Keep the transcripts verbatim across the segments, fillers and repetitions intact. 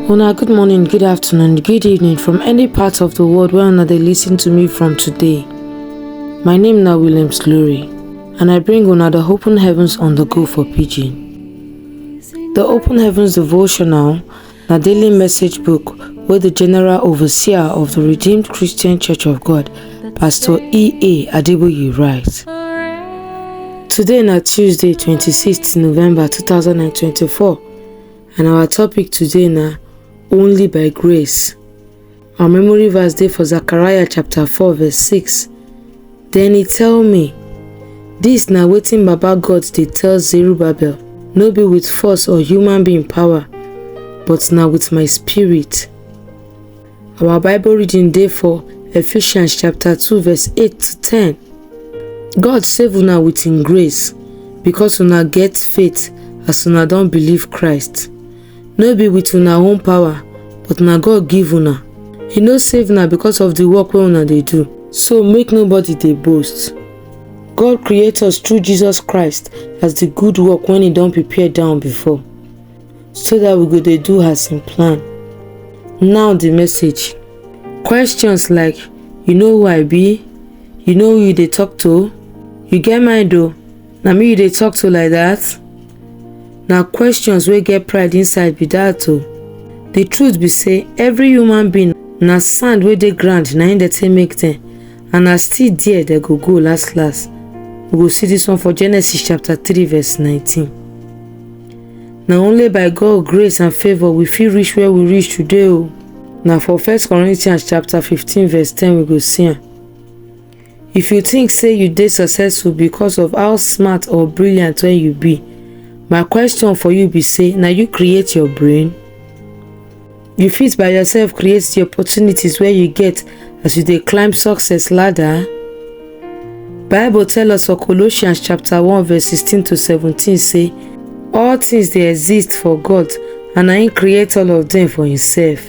Una good morning, good afternoon, good evening from any part of the world where una dey listen to me from today. My name na Williams Glory, and I bring una the Open Heavens on the Go for Pidgin. The Open Heavens devotional na daily message book wey the General Overseer of the Redeemed Christian Church of God, Pastor E A Adeboye write. Today na Tuesday, twenty-sixth November two thousand and twenty-four, and our topic today na Only by Grace. Our memory verse dey for Zechariah chapter four verse six. Then he tell me, "This na wetin Baba God dey tell Zerubbabel, no be with force or human being power, but na with my spirit." Our Bible reading dey for Ephesians chapter two verse eight to ten. "God save una with him grace, because una get faith as una don believe Christ. No be with una own power, but na God give una. He no save una because of the work wey una dey do, so make nobody dey boast. God create us through Jesus Christ as the good work wey he don prepare down before, so that we go dey do as him plan." Now the message. Questions like, "You know who I be? You know who you dey talk to? You get mind o? Na me you dey talk to like that?" Na questions wey get pride inside be that o. The truth be say every human being na sand wey dey ground na im dey take make dem, and na still there dem go go last last. We go see this one for Genesis chapter three verse nineteen. Na only by God grace and favour we fit reach where we reach today o. Na for First Corinthians chapter fifteen verse ten we go see am. If you think say you dey successful because of how smart or brilliant wey you be, my question for you be say, na you create your brain? You fit by yourself create the opportunities wey you get as you dey climb success ladder? Bible tell us for Colossians chapter one verse sixteen to seventeen say, "All things dey exist for God, and na him create all of them for himself."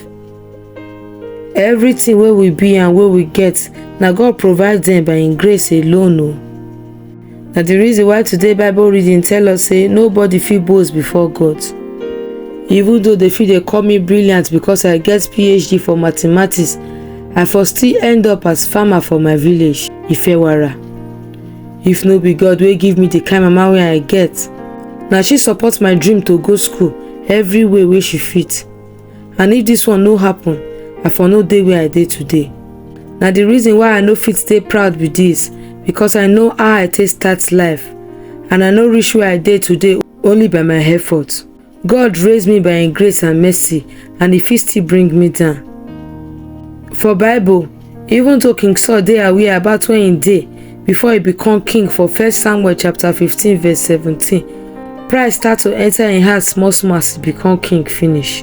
Everything wey we be and wey we get, na God provide them by him grace alone o. Na the reason why today Bible reading tell us say nobody fit boast before God. Even though they fit dey call me brilliant because I get P H D for mathematics, I for still end up as farmer for my village, Ifewara. If no be God wey give me the kind mama wey I get, na she support my dream to go school every way wey she fit. And if this one no happen, I for no dey where I dey today. Na the reason why I no fit dey proud be this, because I know how I take start life, and I no reach where I dey today only by my effort. God raise me by him grace and mercy, and he fit still bring me down. For Bible, even though King Saul dey aware about where he dey before he become king for First Samuel chapter fifteen verse seventeen, pride start to enter him heart small small as he become king finish.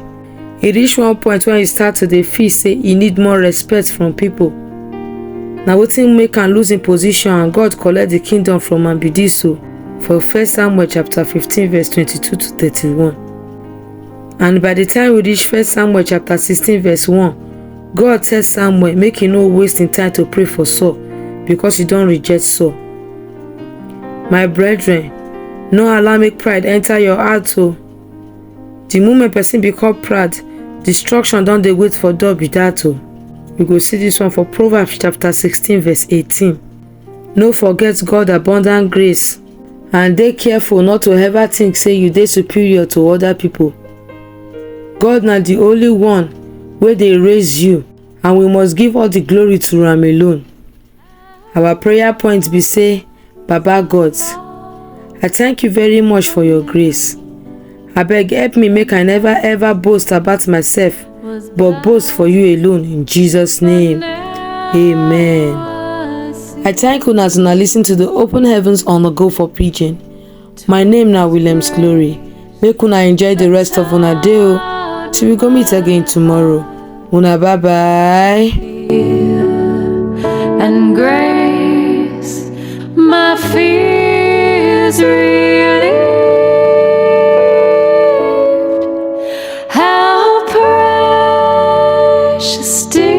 E reach one point when e start to dey feel say e need more respect from people. Na wetin make am lose im position and God collect the kingdom from am be this o, for First Samuel chapter fifteen verse twenty-two to thirty-one. And by the time we reach First Samuel chapter sixteen verse one, God tell Samuel make he no waste im time to pray for Saul, because he don reject Saul. My brethren, no allow make pride enter your heart o. The moment person become proud, destruction don dey wait for door be that o. We go see this one for Proverbs chapter sixteen verse eighteen. No forget God abundant grace, and dey careful not to ever think say you dey superior to other people. God na the only one wey dey raise you, and we must give all the glory to am alone. Our prayer point be say, Baba God, I thank you very much for your grace. Abeg, help me make I never ever boast about myself, but boast for you alone, in Jesus' name. Amen. I thank una as una listen to the Open Heavens on the Go for Pidgin. My name na Williams Glory. Make una enjoy the rest of una day o. Till we go meet again tomorrow. Una bye bye. And grace, my fears relieved. How precious still